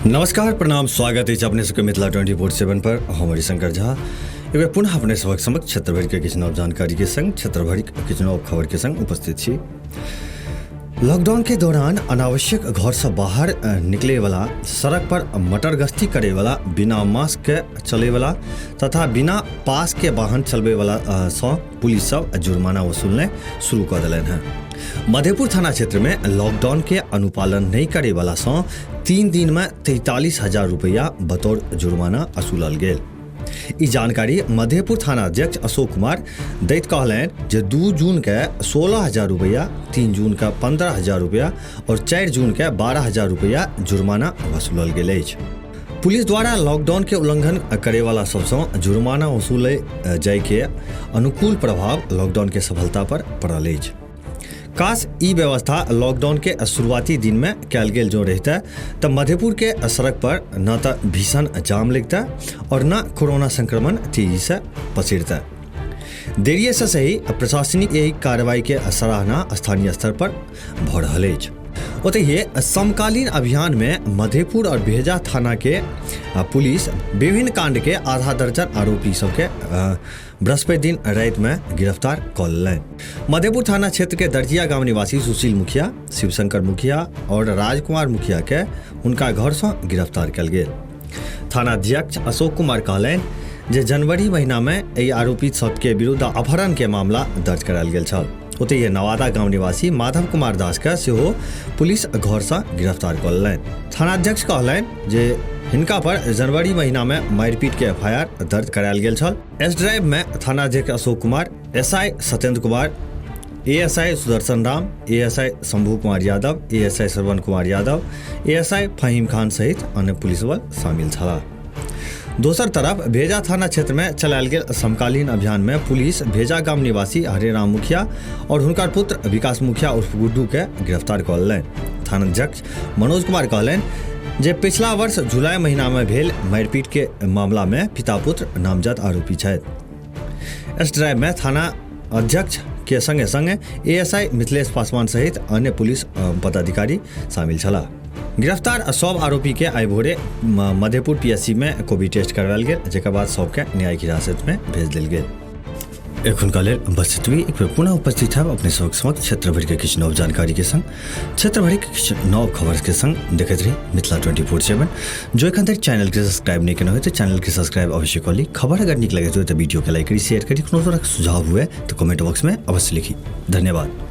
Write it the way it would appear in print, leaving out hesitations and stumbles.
नमस्कार, प्रणाम, स्वागत अछि अपने सबके मिथिला 24/7 पर। हम हरिशंकर झा एक बेर पुनः अपने सबक समक्ष क्षेत्र भरिके किछु नव जानकारी के संग, क्षेत्र भरिक किछु नव खबर के संग उपस्थित छी। लॉकडाउन के दौरान अनावश्यक घर से बाहर निकले वाला, सड़क पर मटर गश्ती करे वाला, बिना मास्क के चले वाला तथा बिना पास के वाहन चलबे वाला सँ पुलिस सब जुर्माना वसूलने शुरू कऽ देलनि हैं। मधेपुर थाना क्षेत्र में लॉकडाउन के अनुपालन नहीं करे वाला सँ 3 दिन में 43,000 रुपया बतौर जुर्माना वसूलल गेल। ई जानकारी मधेपुर थाना अध्यक्ष अशोक कुमार दैत कहलनि जे 2 जून के 16,000 रुपया, 3 जून के 15,000 रुपया और 4 जून के 12,000 रुपया जुर्माना वसूलल गेल अछि। पुलिस द्वारा लॉकडाउन के उल्लंघन करे वाला सबसँ जुर्माना वसूले जाय के अनुकूल प्रभाव लॉकडाउन के सफलता पर पड़ल अछि। काश ई व्यवस्था लॉकडाउन के शुरुआती दिन में कयल गेल जो रहिते तऽ मधेपुर के सड़क पर न तऽ भीषण जाम लगते और न कोरोना संक्रमण तेजी से पसरते। देरिये से सही प्रशासनिक एहि कार्रवाई के सराहना स्थानीय स्तर पर भऽ रहल अछि। ओतहि समकालीन अभियान में मधेपुर और भेजा थाना के पुलिस विभिन्न कांड के आधा दर्जन आरोपी सबके बृहस्पति दिन राति में गिरफ्तार कऽ लेलनि। मधेपुर थाना क्षेत्र के दर्जिया गांव निवासी सुशील मुखिया, शिवशंकर मुखिया और राजकुमार मुखिया के हुनका घर से गिरफ्तार कयल गेल। थानाध्यक्ष अशोक कुमार कहलनि जे जनवरी महीना में एहि आरोपित सबके विरुद्ध अपहरण के मामला दर्ज करायल गेल छल। ओतहि नवादा गांव निवासी माधव कुमार दास के सेहो पुलिस घर से गिरफ्तार कऽ लेलनि। थानाध्यक्ष कहलनि जे हिनका पर जनवरी महीना में मारिपीट के एफआईआर दर्ज करायल गेल छल। एस ड्राइव में थानाध्यक्ष Ashok Kumar, SI Satyendra Kumar, ASI Sudarshan Ram, ASI Shambhu Kumar Yadav, ASI Shravan Kumar Yadav, ASI Faheem Khan सहित अन्य पुलिस बल शामिल छलाह। दोसर तरफ भेजा थाना क्षेत्र में चलायल गेल समकालीन अभियान में पुलिस भेजा गाम निवासी हरेराम मुखिया और हुनकर पुत्र विकास मुखिया उर्फ गुड्डू के गिरफ्तार कऽ लेलनि। थानाध्यक्ष मनोज कुमार कहलनि जे पिछला वर्ष जुलाई महीना में भेल मारिपीट के मामला में पिता पुत्र नामजद आरोपी छथि। एस ड्राइव में थाना अध्यक्ष के संगे संगे एएसआई मिथिलेश पासवान सहित अन्य पुलिस पदाधिकारी शामिल छलाह। गिरफ्तार सब आरोपी के आइ भोरे मधेपुर पीएससी में कोविड टेस्ट करवायल गेल, जेकर बाद सबके न्यायिक हिरासत में भेज देल गेल। एखुनका लेल बस एतबी। एक बेर पुनः उपस्थित हैब अपने सबक समक्ष क्षेत्र भरि के किछु नव जानकारी के संग, क्षेत्र भरि के किछु नव खबर के संग। देखैत रही मिथिला 24/7। जो एखन तक चैनल के सब्सक्राइब नहीं केने हो तो चैनल के सब्सक्राइब अवश्य कऽ ली। खबर अगर नीक लगैत हो तो वीडियो के लाइक करी, शेयर करी। कोनो तरहक सुझाव हुए तो कमेंट बॉक्स में अवश्य लिखी। धन्यवाद।